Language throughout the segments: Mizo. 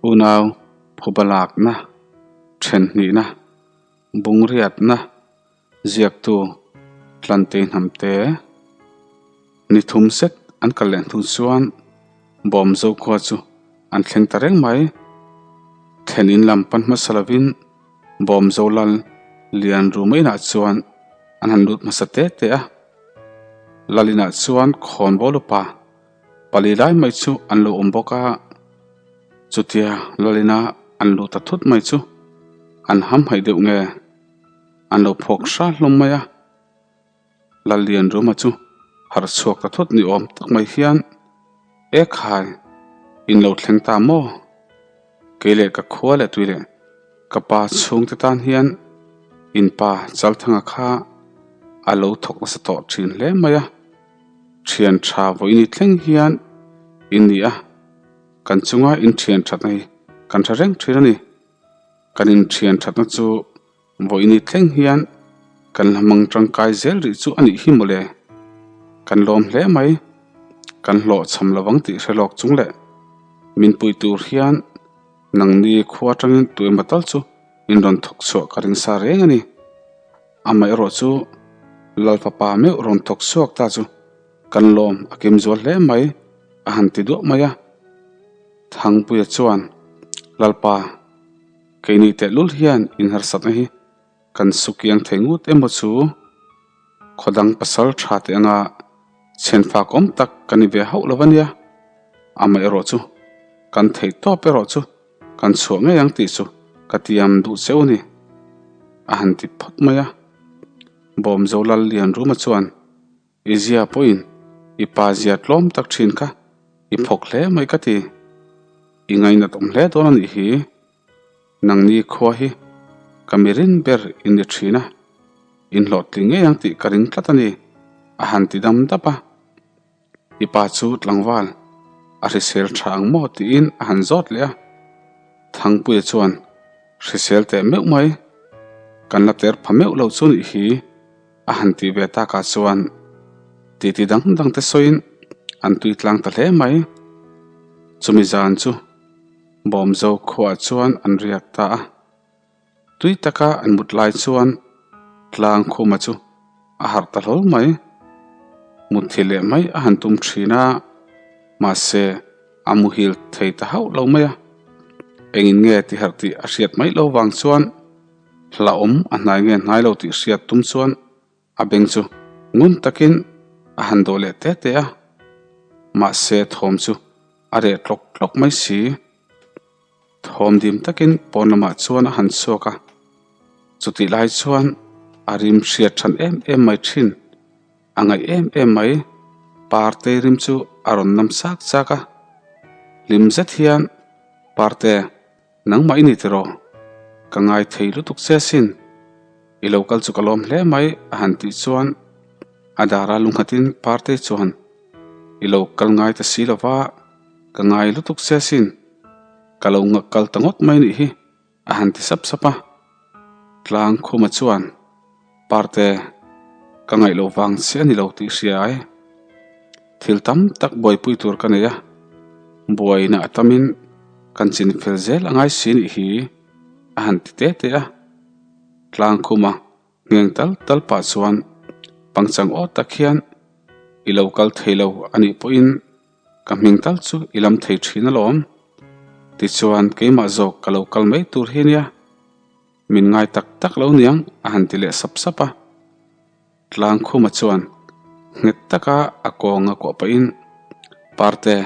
Unau phuba lakna, thenhnihna, bungriatna, ziaktu Tlantei Hnamte ni thum zet an kal leh hnu chuan Bawmzo khua chu an thleng ta reng mai. Thlen in lam pan hmasa lovin Bawmzo lal lian ru mai inah chuan an han lut hmasa te te a. Lal inah chuan khawnbawl upa pali lai mai chu an lo awm bawk a, chutia Lalina an lu ta thut mai chu an hamhaih deuh nge an lo phawk hra hlawm mai a, Lallianruma chu harh chhuak ta thut ni awm tak mai hian E khai, in lo thleng ta maw? Kei leh ka khua leh tui leh ka pa chhungte tan hian in pa Chalthanga kha a lo thawk nasa tawh thin hle mai a. Thian tha vawiin i thleng hian in ni a, kan chunga in thian thatna hi kan tha reng thin a ni. Kan in thian thatna chu vawiin i thleng hian kan la hmang tangkai zel rih chu a nih hi mawle. Kan lawm hle mai, kan hlawhchham lovang tih hre lawk chung leh min pui tur hian nangni khua atangin tu emaw tal chu in rawn thawk chhuah ka ring sa reng a ni. Amaherawh chu Lalfapa meuh rawn thawk chhuak ta chu kan lawm a kim zual hle mai a han ti duah mai a. Thangpuia chuan Lalpa keini tehlul hian inharsatna hi kan sukiang thei ngut emaw chu khawdang pasal tha teh anga chhenfak awm tak ka ni ve hauh lo ania. Amaherawh chu kan theih tawp erawh chu Kan chhuah ngei ang tih chu ka tiam duh cheu a ni, a han ti phawt mai a. Bawmzo Lal Lianruma chuan, I zia pawhin i pa zia tlawm tak thin kha i phawk hle mai ka ti. I ngainat awm hle dawn a nih hi. Nangni khua hi ka mi rin ber in ni thin a, in hlawhtling ngei ang tih ka ring tlat a ni, a han ti dam dap a. I pa chu tlangval a hrisel tha ang maw tiin a han zawt leh a. Thangpuia chuan hrisel teh meuh mai, kan la ter pha meuh lo chu nih hi a han tih ve takah chuan titi dang dang te sawiin an tui tlang ta hle mai. Chumi zan chu Bawmzo khuaah chuan an riak ta a. Tui taka an mut lai chuan tlang khuma chu a harh ta hlawl mai. Mutthi leh mai a han tum thin a, mahse a muhil thei ta hauh lo mai a. Engin nge ti harh tih a hriat mai lo vang chuan hlauhawm a hnai nge hnai lo tih hriat tum chuan A beng chu ngun takin a han dawh leh te te a, mahse thawm chu a reh tlawk tlawk mai si. Thawm dim takin pawn lamah chuan a han chhuak a, chutih lai chuan a rim hriat than em em mai thin, a ngaih em em mai. Parte rim chu a rawn nam chak chak a, hlim zet hian Parte, Nangmah i ni tiraw? Ka ngai thei lutuk che asin. I lo kal chu ka lawm hle mai a han tih chuan a dara lunghatin Partei chuan I lo kal ngai ta si lova, ka ngai lutuk che asin. Ka lo ngak kal ta ngawt mai nih hi a han ti sap sap a. Tlang Khuma chuan Parte, ka ngaih loh vang che a ni lo tih hria ai. Thil tam tak buaipui tur ka nei a, buaina a tamin kan chin fel zel a ngai si nih hi a han ti te te a. Tlang khuma ngheng tal tal pah chuan pangchang aw tak hian i lo kal thei lo a nih pawhin ka hming tal chu i lam thei thin alawm. Tichuan keimah zawk ka lo kal mai tur hi nia, min ngai tak tak lo niang a han ti leh sap sap a. Tlangkhuma chuan nghet taka a kawng a kuah pahin, Parte,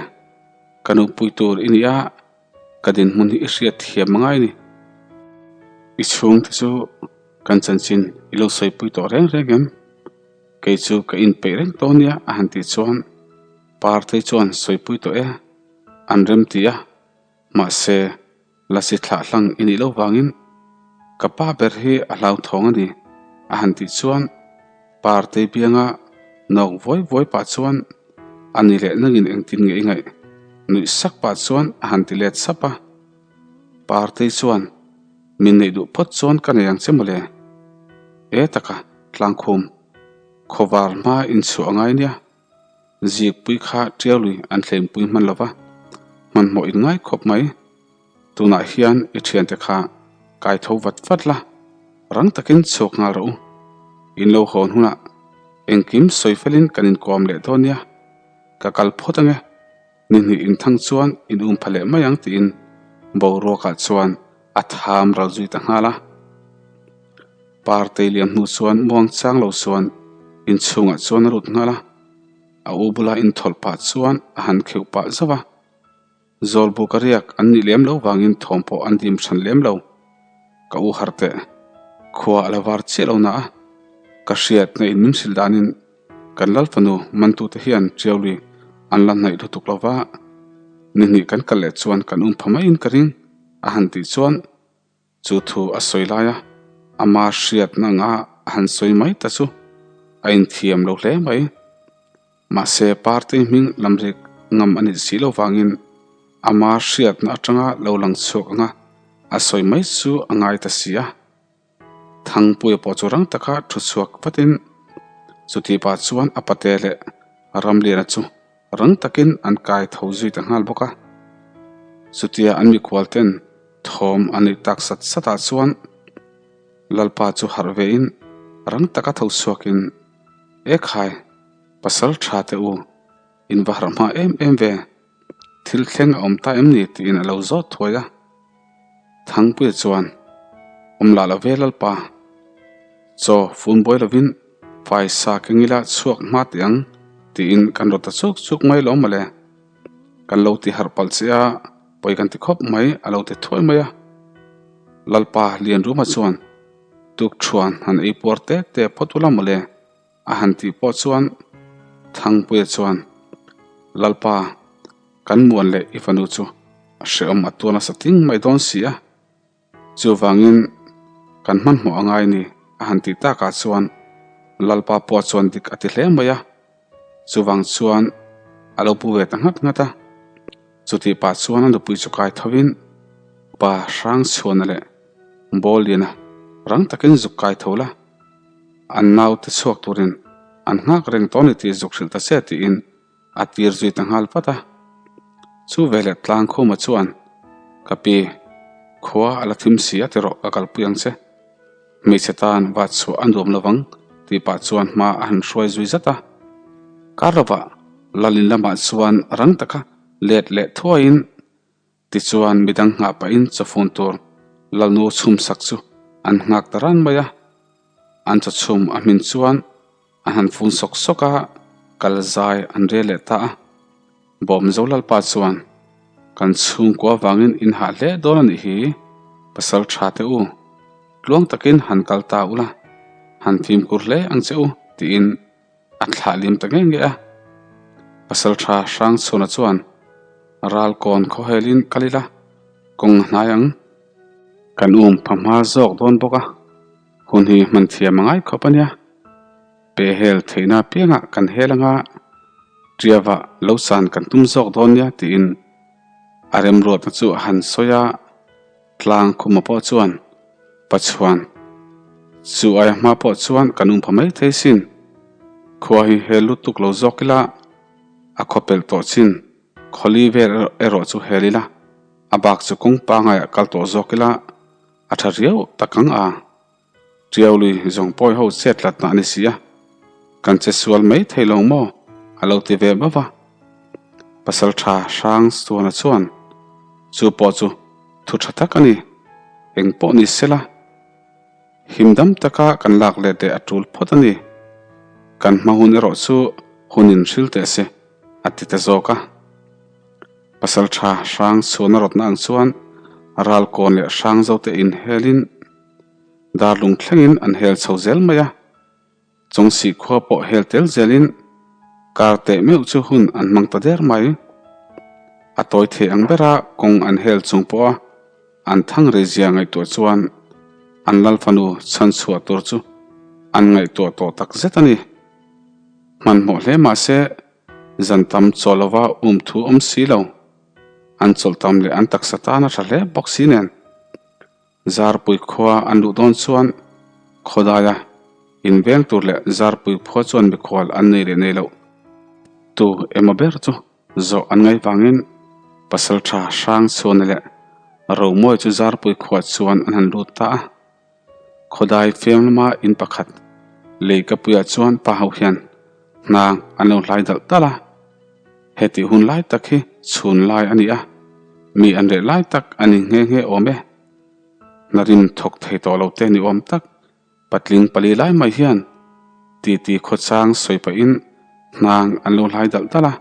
ka nupui tur i ni a, ka dinhmun hi i hriat thiam a ngai ni. I chhungte chu kan chanchin i lo sawipui tawh reng reng em? Kei chu ka inpeih reng tawh nia a han tih chuan Partei chuan sawipui tawh e, an rem ti a, mahse, Lasi thlah hlang i nih loh vangin ka pa ber hi a hlauthawng a ni a han tih chuan Partei bianga nawk vawi vawi pah chuan a ni leh nangin engtin nge i ngaih nuih sak pah chuan a han ti let sap a. Partei chuan min neih duh phawt chuan ka nei ang che mawle. E taka tlangkhum khawvar hma inchhuah a ngai nia. Zikpui kha Tiaului an thlenpui hman lo va, hmanhmawh in ngai khawp mai. Tunah hian i thiante kha kai tho vat vat la, rang takin chhuak nghal rawh u. In lo hawn hunah engkim sawi felin kan inkuam leh dawn nia. Ka kal phawt ange, ni hnih inthang chuan in um pha leh mai ang tiin boruakah chuan a tham ral zui ta nghal a. Partei liam hnu chuan muang chang lo chuan inchhungah chuan a lut nghal a, a u bula inthawlh pah chuan a han kheuh pah zauh a. Zawlbuk a riak an nih lem lo vangin thawm pawh an dim hran lem lo. Ka u harh teh. Khua a la var chiah lo na a, ka hriatna in min hrilh danin kan lal fanu mantute hian Tiauli an la hnaih lutuk lo va, ni hnih kan kal leh chuan kan um pha maiin ka ring a han tih chuan Chu thu a sawi lai a, ama hriatna anga a han sawi mai ta chu a inthiam lo hle mai. Mahse, party hming lamrik ngam a nih si lo vangin ama hriatna atanga lo lang chhuak anga a sawi mai chu a ngai ta si a. Thangpuia pawh chu rang taka thu chhuak vatin chuti pah chuan a pate leh Ramliana chu Rang takin an kai tho zui ta nghal bawk a. Chutia an mikhual ten thawm an neih tak sat sat ah chuan Lalpa chu harh ve in rang taka tho chhuak in, E khai, pasal tha teh u, in va harh hma em em ve, thil thleng a awm ta em ni tiin a lo zawt thuai a. Thangpuia chuan, Awm lah lo ve Lalpa, chaw fun buai lovin faisa keng ila chhuak hma teh ang tiin kan rawt ta chuk chuk mai lo mawle. Kan lo ti harh palh che a, pawi kan ti khawp mai a lo ti thuai mai a. Lalpa Lianruma chuan, Tukṭhuan han ei puar te te phawt ula mawle. A han tih pawh chuan Thangpuia chuan, Lalpa, kan muan leh i fanu chu hrehawm a tuar nasa ting mai dawn si a, chuvangin kan hmanhmawh a ngai ni a han tih takah chuan Lalpa pawh chuan dik a ti hle mai a, chuvang chuan a lo pu ve ta nghat nghat a. Chutih pah chuan a nupui chu kai thovin Pa Hrangchhuana leh Bawlliana rang takin zuk kai tho la. An naute chhuak turin an nghak reng tawh a ni tih zuk hrilh ta che tiin a tir zui ta nghal vat a. Chu veleh Tlangkhuma chuan, Ka pi, khua a la thim si a ti rawh ka kalpui ang che. Hmeichhe tan vat chhuah a nuam lo vang tih pah chuan hma a han hruai zui zat a. Kar lovah Lalin lamah chuan rang taka let leh thuaiin Tichuan midang nghah pahin chawfun tur Lalnu chhum sak chu an nghak ta ran mai a. An chaw chhum a hmin chuan an han fun sawk sawk a, kal zai an rel leh ta a. Bawmzo Lalpa chuan, Kan chhungkua vangin in hah hle dawn a nih hi, pasal tha teh u, tluang takin han kal ta ula, han fimkhur hle ang che u, tiin A thlah liam ta nge nge a. Pasaltha Hrangchhuana chuan Ralkawn khawhelin kal ila kawng a hnai ang. Kan um pha hma zawk dawn bawk a, hun hi hman thiam a ngai khawp a nia. Pe hel theihna apiangah kan hel anga Ṭiava lo san kan tum zawk dawn nia tiin a remruatna chu a han sawi a. Tlang khuma pawh chuan Pachuan chu aia hma pawh chuan kan um pha mai thei sin. Khua hi hel lutuk lo zawk ila a khaw pelh tawh chin khawli vel erawh chu hel ila a bak chu kawng pangaiah kal tawh zawk ila a tha riau tak ang a. Tiauli zawng pawi ho chet tlatna a ni si a, kan che sual mai thei lo maw? a lo ti ve bauh a. Pasal tha hrang Suana chuan, Chu pawh chu thu tha tak a ni, eng pawh ni sela, him dam taka kan lak let leh a tul phawt a ni. Kan hma hun erawh chu hun in hril teh se, a ti ta zawk a. Pasal tha hrang Suana rawtna ang chuan Ralkawn leh Hrangzote inhelin, Darlung thlengin an hel chho zel mai a, Chawngsih khua pawh hel tel zelin kar teh meuh chu hun an hmang ta der mai. A tawi thei ang bera kawng an hel chung pawha an thang rei zia ngaihtuah chuan an lal fanu chhan chhuah tur chu an ngaihtuah tawh tak zet a ni. Hmanhmawh hle mah se zan tam chaw lova um thu awm si lo. An chawlh tam leh an taksa tan a tha hle bawk si nen. Zarpui khua an luh dawn chuan khawdaia inveng tur leh Zarpui khua chuan mikhual an nei leh nei loh tu emaw ber chu zawh an ngaih vangin Pasaltha Hrangchhuana leh. Romawi chu Zarpui khuah chuan an han lut ta a. Khawdai fiam lama in pakhat lei ka puiah chuan pa ho hian hnang an lo hlai dalh dalh a. Hetih hun lai tak hi chhun lai a ni a, mi an reh lai tak a ni nghe nghe awm e. Hnarim thawk thei tawh lo te ni awm tak Patling pali lai mai hian titi khawchang sawi pahin hnang an lo hlai dalh dalh a.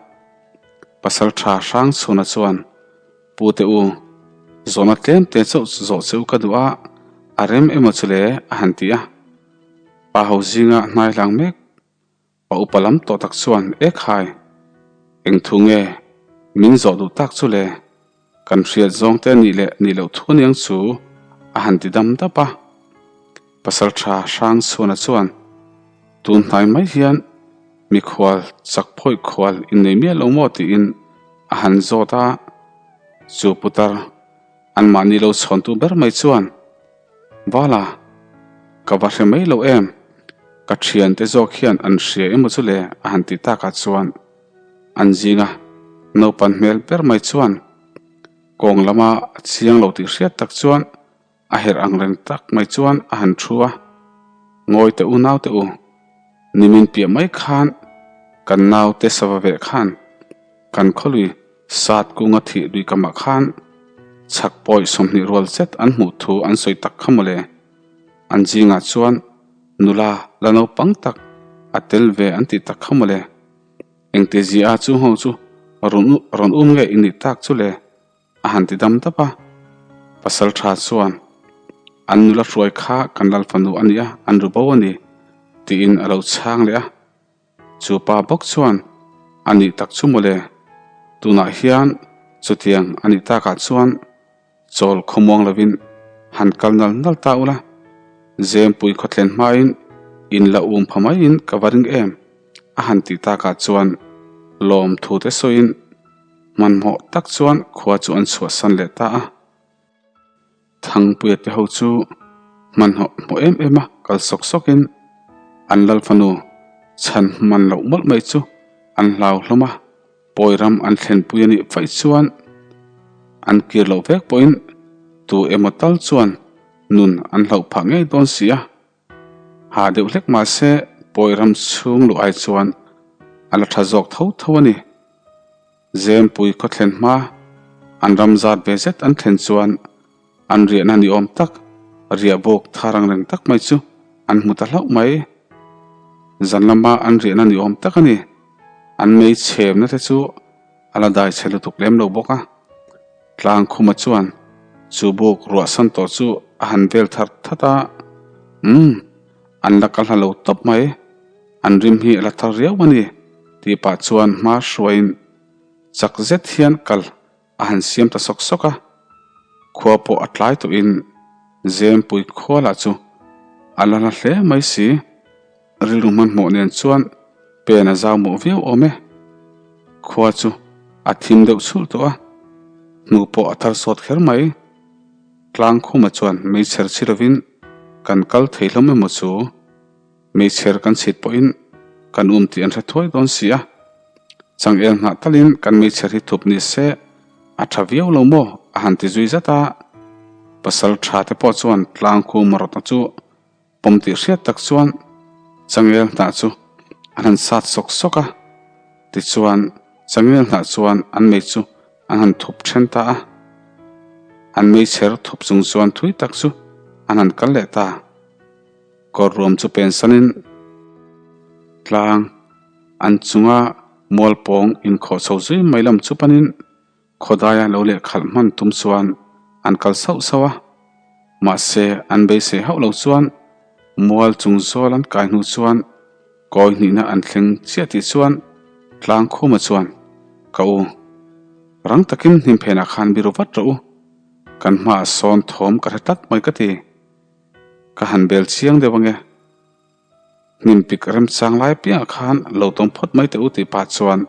Pasal tha hrang chhuna chuan, Pu te u, zawhna tlem te chauh zawh che u ka duh a, a rem emaw chu le a han ti a. Pa ho zinga hnai hlang mek Pa upa lam tawh tak chuan, E khai, eng thu nge min zawh duh tak chu le? Kan hriat zawng te nih leh nih loh thu aniang chu a han ti dam dap a. Pasal tha hrang chhuana chuan, Tun hnai mai hian mikhual chak phawih khual innei miah lo maw tiin a han zawt a. Chu putar anmahni lo chhawntu ber mai chuan, Vala, ka va hre mai lo em? Ka thiante zawk hian an hria emaw chu le a han ti takah chuan an zinga naupan hmel ber mai chuan kawng lama a chiang lo tih hriat tak chuan a herh ang reng tak mai chuan a han thu a, Ngawi teh u naute u, nimin piah mai khan kan naute sava veh khan Kan khawlui sat kunga thih lui kamah khan chhak pawi 20 rual zet an hmuh thu an sawi tak kha mawle. An zingah chuan nula la naupang tak a tel ve an tih tak kha mawle. Engti zia chu ho chu rawn um nge i nih tak chu le a han ti dam dap a. Pasal tha chuan an nula hruai kha kan lal fanu a nia an ru bo a ni tiin a lo chhang leh a. Chu pa bawk chuan a nih tak chu mawle, tunah hian chutiang a nih takah chuan chawl khawmuang lovin han kal nal nal ta ula, Zempui khawthlen hmain in la um pha maiin ka va ring em a han tih takah chuan lawmthu te sawiin hmanhmawh tak chuan khua chu an chhuahsan leh ta a. Thangpuia te ho chu hmanhawh hmuh em em a, kal sawk sawkin an lal fanu chhan hman loh mawlh mai chu an hlau hlawm a, pawi ram an thlenpui a nih vaih chuan an kir loh vek pawhin tu emaw tal chuan nun an hlauh phah ngei dawn si a, ha deuh hlek mah se pawi ram chhung luh ai chuan a la tha zawk tho tho a ni. Zempui khaw thlen hma an ram zat ve zet an thlen chuan an riahna ni awm tak riah bawk thar ang reng tak mai chu an hmu ta hlauh mai. Zan lama an riahna ni awm tak a ni. An mei chhemna te chu a la dai chhe lutuk lem lo bawk a. Tlangkhuma chuan chu buk ruahsan tawh chu a han vel thar that a, Umm, an la kal hla lo tawp mai. An rim hi a la thar riau a ni tih pah chuan hma hruaiin chak zet hian kal a han siam ta sawk sawk a. Khua pawh a tlai tawhin Zempui khua lah chu a la la hle mai si. Rilru hmanhmawh nen chuan pen a zau mawh viau awm e. Khua chu a thim deuh chhulh tawh a, hnu pawh a thar sawt kher mai. Tlangkhuma chuan meichher chhi lovin kan kal thei hlawm emaw chu? Hmeichher kan chhit pawhin kan um tih an hre thuai dawn si a, changel nghah talin kan hmeichher hi thup ni se a tha viau lo maw a han ti zui zat a. Pasal tha te pawh chuan tlangkhu marawtna chu pawm tih hriat tak chuan changel hnah chu an han sat sawk sawk a, tichuan changel hnah chuan an mei chu an han thup then ta a. An meichher thup chung chuan thui tak chu an han kal leh ta. Kawr ruam chu pensanin tlang an chunga mual pawng inkhawh chho zui mai lam chu panin khawdaia lo leh khalh hman tum chuan an kal sauh sauh a. Mahse an beisei hauh lo chuan mual chung zawl an kai hnu chuan kawi hnihna an thleng chiah tih chuan tlang khuma chuan ka u rang takin hnim phenah khan biru vat rawh u kan hmaah sawn thawm ka hre tlat mai ka ti. Ka han bel chiang deuh ange. Hnim pik remchang lai piangah khan lo tawng phawt mai teh u tih pah chuan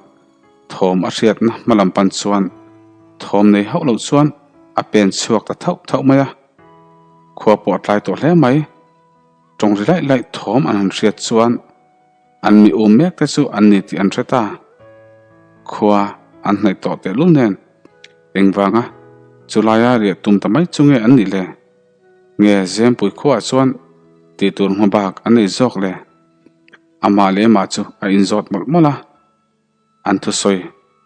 thawm a hriatna hma lam pan chuan thawm nei hauh loh chuan a pen chhuak ta thauh thauh mai a. Khua pawh a tlai tawh hle mai. Tawng ri laih laih thawm an han hriat chuan an mi um mek te chu an ni tih an hre ta. Khua an hnaih tawh tehlul nen engvanga. Chulaia riah tum ta mai chu nge an nih le? Nge Zempui khuaah chuan tih tur hma bak an nei zawk le? Amah leh amah chu a inzawt mawlh mawlh a. An thusawi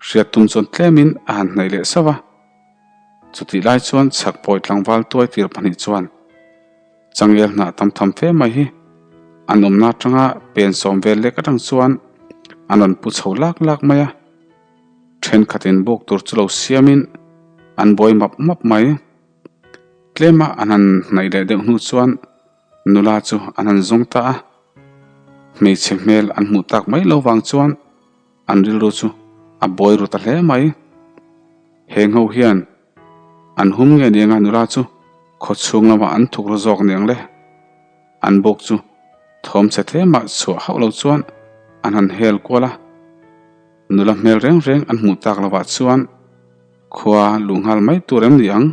hriat tum chuan tlemin a han hnaih leh sauh a. Chutih lai chuan chhak pawi tlangval tuai tir pahnih chuan changel hnah tam tham fe mai hi an awmna atanga pen sawm vel lek atang chuan an rawn pu chho lak lak mai a. Thenkhatin buk tur chu lo siamin an buai map map mai. Tlema an han hnaih leh deuh hnu chuan nula chu an han zawng ta a, hmeichhe hmel an hmuh tak mai lo vang chuan an rilru chu a buai ru ta hle mai. Heng ho hian an hum nge niang a nula chu khaw chhung lamah an thuk ru zawk niang le. An buk chu thawm chhe thlemah chhuah hauh lo chuan an han hel kual a, nula hmel reng reng an hmuh tak lovah chuan khua luh nghal mai tur em ni ang?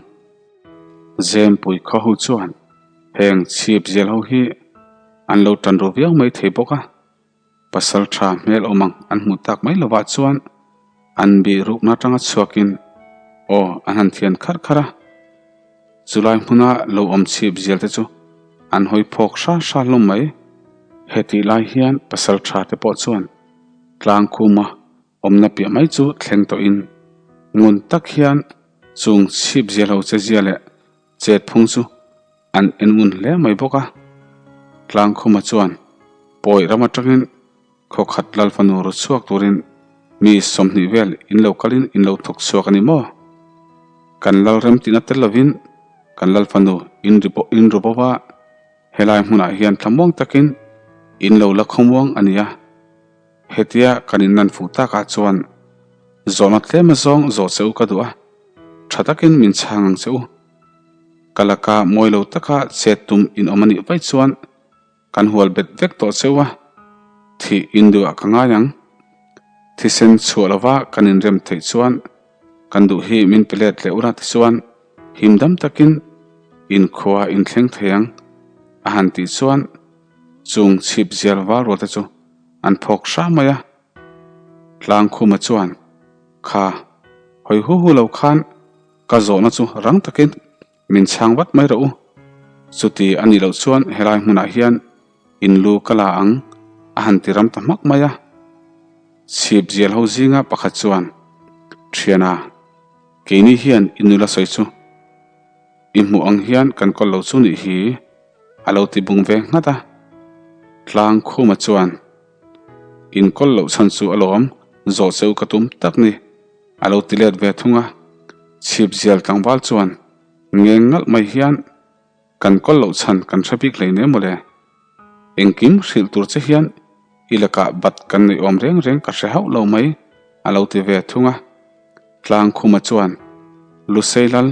Zempui khaw ho chuan heng chhip zel ho hi an lo tan ru viau mai thei bawk a, pasal tha hmel awm ang an hmuh tak mai lovah chuan an bih rukna atanga chhuakin aw an han thian kharh kharh a. Chulai hmuna lo awm chhip zel te chu an hawi phawk hra hra hlawm mai. Hetih lai hian pasal tha te pawh chuan tlang khuma Awmna piah mai chu thleng tawhin ngun tak hian chung chhip ziahlo che zia leh chet phung chu an en ngun hle mai bawk a. Tlangkhuma chuan pawi ram atangin khawkhat Lalfanu ru chhuak turin mi 20 vel in lo kalin in lo thawk chhuak a ni maw? Kan Lalrem tihna tel lovin kan Lalfanu in ri in ru bo a, helai hmunah hian thlamuang takin in lo la khawmuang a nia. Hetia kan inlan fuh takah chuan zawhna tlem azawng zawh che u ka duh a, tha takin min chhang ang che u. Ka laka mawi lo taka chet tum in awm a nih vaih chuan kan hual bet vek tawh che u a, thih induhah ka ngai ang. Thisen chhuah lova kan inrem theih chuan kan duh hi min pe let leh ula tichuan himdam takin inkhua inthleng thei ang a han tih chuan chung chhip zial val rual te chu an phawk hram mai a. Tlangkhuma chuan, Kha, hawi hu hu lo khan ka zawhna chu rang takin min chhang vat mai rawh u. Chuti a nih loh chuan helai hmunah hian in lu ka la ang a han ti ram ta hmak mai a. Chhip zial ho zinga pakhat chuan, Thiana, keini hian i nula sawi chu I hmuh ang hian kan kawl lo chu nih hi a lo ti bung ve nghat a. Tlang Khuma chuan, In kawl loh chhan chu alawm, zawh cheu ka tum tak ni, a lo ti let ve thung a. Chhip zial tlangval chuan, Ngeng ngalh mai hian kan kawl loh chhan kan hre bik hlei nem mawle. Engkim hrilh tur che hian i lakah bat kan neih awm reng reng ka hre hauh lo mai, a lo ti ve thung a. Tlangkhuma chuan, Lusei lal,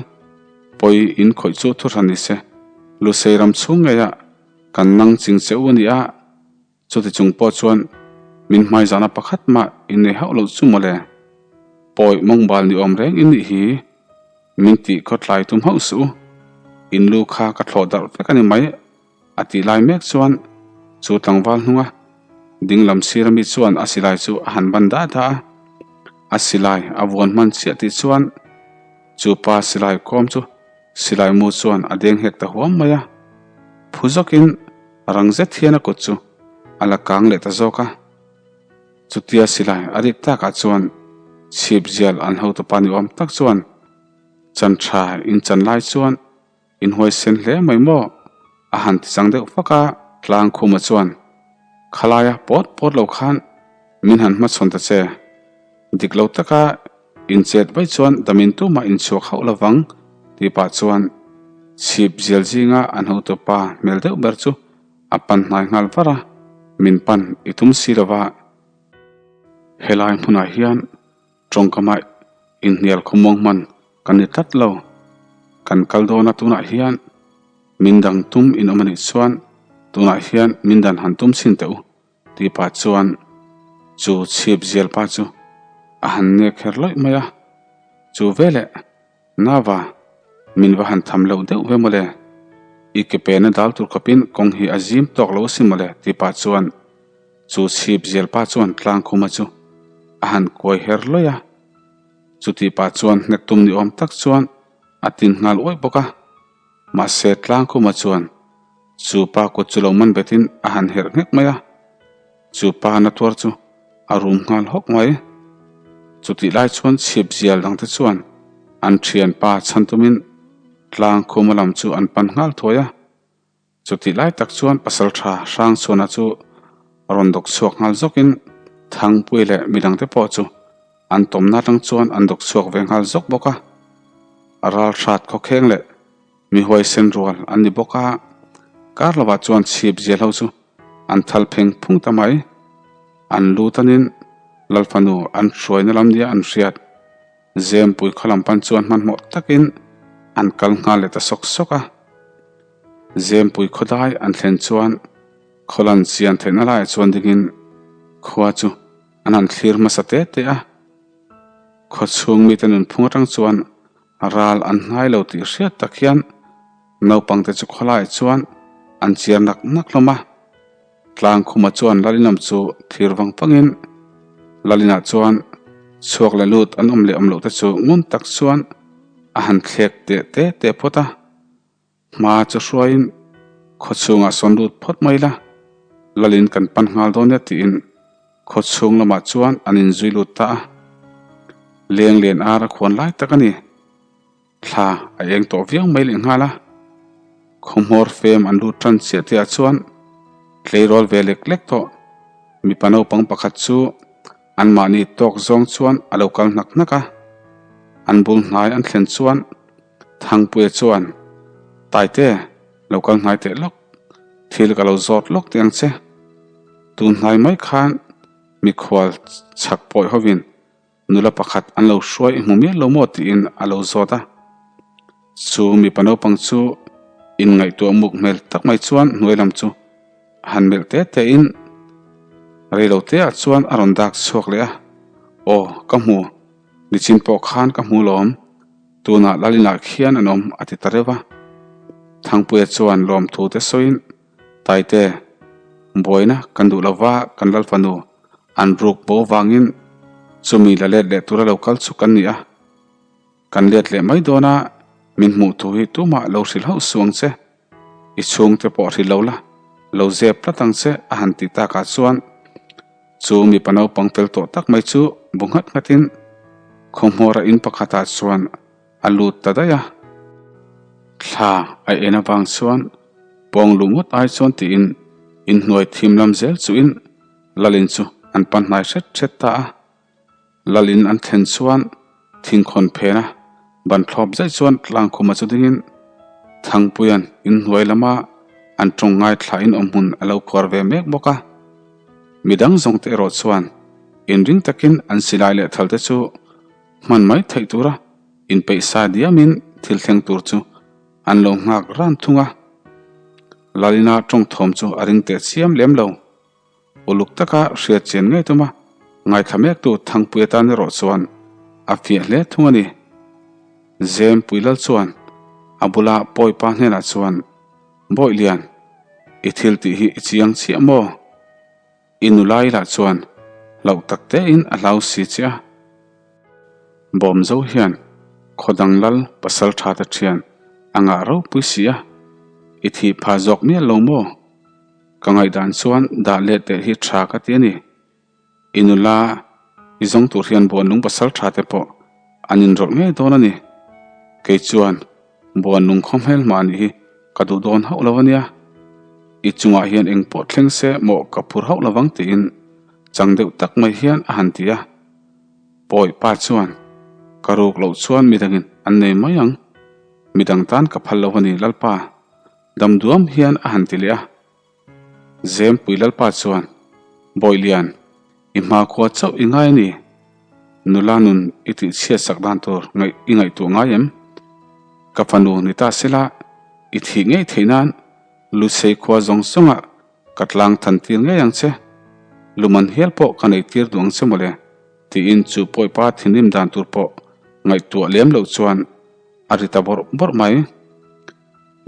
pawi in khawih chu thu hran ni se, Lusei ram chhung ngeiah kan nang ching che u a ni a, chuti chung pawh chuan min hmaizahna pakhat mah in nei hauh loh chu mawle. Pawi mawngbal ni awm reng in nih hi, min tih khawtlai tum hauh suh u, in lu kha ka thlawh darh vek a ni mai. A tih lai mek chuan chu tlangval hnunga dinglam sir ami chuan a silai chu a han ban dah dah a, a silai a vuan hman chiah tih chuan chu pa silai kawm chu silai mu chuan a deng hek ta huam mai a, phu zawkin rang zet hian a kut chu a la kang leh ta zawk a. Chutia silai a rik takah chuan chhip zial an hotupa ni awm tak chuan chan tha in chan lai chuan In huaisen hle mai maw? A han ti chang deuh fak a. Tlangkhuma chuan, Khalaia pawt pawt lo khan min han hmachhawn ta che. Dik lo taka in chet vaih chuan damin tumah in chhuak hauh lo vang tih pah chuan chhip zial zinga an hotupa hmel deuh ber chu a pan hnai nghal var a, min pan i tum si lo va. Helai hmunah hian Tawngkama inhnial khawmuang hman kan ni tlat lo. Kan kal dawn a tunah hian min dang tum in awm a nih chuan tunah hian min dan han tum chhin teh u tih pah chuan chu chhip zial pa chu a han nek her lawih mai a. Chu veleh Nava, min va han tham loh deuh ve mawle. I ke pena dal tur khawpin kawng hi a zim tawk lo asin mawle tih pah chuan chu chhip zial pa chuan tlangkhuma chu a han kuai her lawih a. Chutih pah chuan hnek tum ni awm tak chuan. A tin nghal uaih bawk a. Mahse Tlangkhuma chuan chu pa kut chu lo man betin a han herh nghek mai a. Chu pa na tuar chu a rum nghal hawk mai. Chutih lai chuan chhip zial dangte chuan an thianpa chhan tumin Tlangkhuma lam chu an pan nghal thuai a. Chutih lai tak chuan Pasaltha Hrangchhuana chu rawn dawk chhuak nghal zawkin Thangpui leh midangte pawh chu an tawmna atang chuan an dawk chhuak ve nghal zawk bawk a. Ralhrat khawkheng leh mi huaisen rual an ni bawk a, kar lovah chuan chhip zial ho chu an thal pheng phung ta mai. An lu tanin Lalfanu an hruaina lam nia an hriat. Zempui khaw lam pan chuan hmanhmawh takin an kal nghal leh ta sawk sawk a. Zempui khaw dai an thlen chuan khaw lan chian theihna laiah chuan dingin khua chu an han thlir hmasa te te a. Khaw chhung mite nunphung atang chuan ral an hnai lo tih hriat tak hian naupangte chu khaw laiah chuan an chiar nak nak hlawm a. Tlangkhuma chuan Lalinam chu thlir vang vangin Lalinah chuan chhuak leh lut an awm leh awm loh te chu ngun tak chuan a han thlek teh te te phawt a. Hma chu hruaiin khaw chhungah sawn lut phawt mai la, Lalin kan pan nghal dawn nia tiin khaw chhung lamah chuan an inzui lut ta a. Leng len ar a khuan lai tak a ni. Thla a eng tawh viau mai leh nghal a, khawhmawr fem an lut tan chiah tihah chuan tleirawl ve lek lek tawh. Mipa naupang pakhat chu anmahni tawk zawng chuan a lo kal hnak hnak a, an bul hnai an thlen chuan Thangpuia chuan, Taite, lo kal hnai teh lawk, thil ka lo zawt lawk teh ang che. Tun hnai mai khan mikhual chhak pawih hovin Nula pakhat an lo hruai i hmu mial lo maw tiin a lo zawt a. Chu mipa naupang chu inngaihtuah muk hmel tak mai chuan hnuai lam chu a han melh te te in reilo te ah chuan a rawn dak chhuak leh a. Aw ka hmu, nichin pawh khan ka hmu lawm, tunah Lalinah khian an awm a ti ta reuh a. Thangpuia chuan lawmthu te sawiin Taite, buaina kan duh lova kan Lalfanu An ruk bo vangin chumi la let leh tura lo kal chu kan ni a, kan let leh mai dawn a, min hmuh thu hi tumah lo hrilh hauh suh ang che, i chhungte pawh hrilh lo la, lo zep tlat ang che a han tih takah chuan chu mipa naupang fel tawh tak mai chu bu nghat nghatin khawhmawra in pakhatah chuan a lut ta daih a, thla a en avang chuan pawng luh ngawt ai chuan tiin inhnuai thim lam zel chuhin Lalin chu an pan hnai hret hret ta a. Lalin an thlen chuan thingkhawn phena ban thlawp zaih chuan Tlangkhuma chu dingin Thangpuia'n inhnuai lama an tawng ngaithlain awmhmun a lo khuar ve mek bawk a. Midang zawngte erawh chuan inring takin an silai leh thalte chu hman mai theih tura inpeih sa diamin thil thleng tur chu an lo nghak ran thung a. Lalina tawng thawm chu a ring teh chiam lem lo. Uluk taka hriat chian ngei tum a, ngaithla mektu Thangpui atan erawh chuan a fiah hle thung a ni. Zempui lal chuan a bula Pawipa hnenah chuan, Bawihlian, i thil tih hi i chiang chiah maw? I nulai lah chuan hlauh tak tein a hlau si che a. Bawmzo hian khawdang lal pasal tha te thian a ngah ropui si a, i thih phah zawk mial lo maw? Ka ngaihdan chuan dah let leh hi tha ka ti a ni. I nula i zawng tur hian buanlung pasal tha te pawh an inrawlh ngei dawn a ni. Kei chuan buanlung khaw hmel hmah nih hi ka duh dawn hauh lo a nia. I chungah hian eng pawh thleng se mawh ka phur hauh lovang tiin chang deuh tak mai hian a han ti a. Pawi pa chuan ka ruk loh chuan midangin an nei mai ang. Midang tan ka phal lo a ni Lalpa. Dam duam hian a han ti leh a. Zempui Lalpa chuan, Bawihlian, i hmakhua chauh i ngai a ni. Nula nun i tihchhiat sak dan tur ngaih i ngaihtuah ngai em? Ka fanu ni ta sela, i thih ngei theih nan Lusei khua zawng zawngah ka tlang than tir ngei ang che. Luman hial pawh ka nei tir duh ang che mawle, tiin chu pawipa thinrim dan tur pawh ngaihtuah lem loh chuan a ri ta bawrh bawrh mai.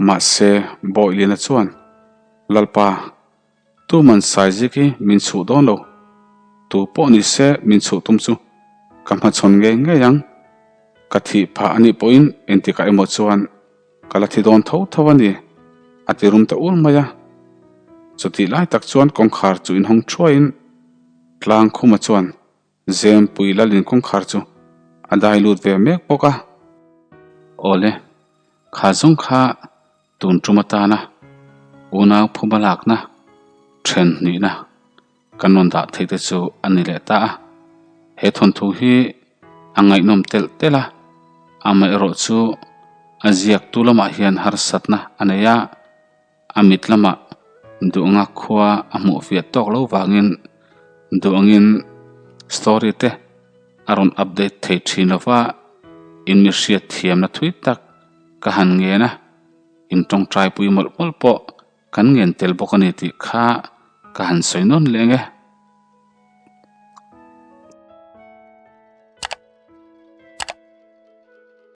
Mahse, Bawihliana chuan, Lalpa, tuman Saizik hi min chhuh dawn lo. Tu pawh ni se min chhuh tum chu ka hmachhawn ngei ngei ang. Ka thih phah a nih pawhin engtikah emaw chuan ka la thi dawn tho tho a ni, a ti rum ta ur mai a. Chutih lai tak chuan kawngkhar chu inhawng thuaiin Tlangkhuma chuan Zempui Lalin kawngkhar chu a dai lut ve mek bawk a. Awle, kha zawng kha tun tum atana unau phuba lakna then hnihna kan rawn dah theih te chu a ni leh ta a. He thawnthu hi a ngaihnawm telh telh a, amaherawh chu a ziaktu lamah hian harsatna a nei a. A mit lamah duhanga khua a hmuh fiah tawk lo vangin duhangin story te a rawn update thei thin lo va, in mi hriat thiamna thui tak ka han ngen a, in tawngtai pui mawlh mawlh pawh kan ngen tel bawk a ni tih kha ka han sawi nawn leh ang e.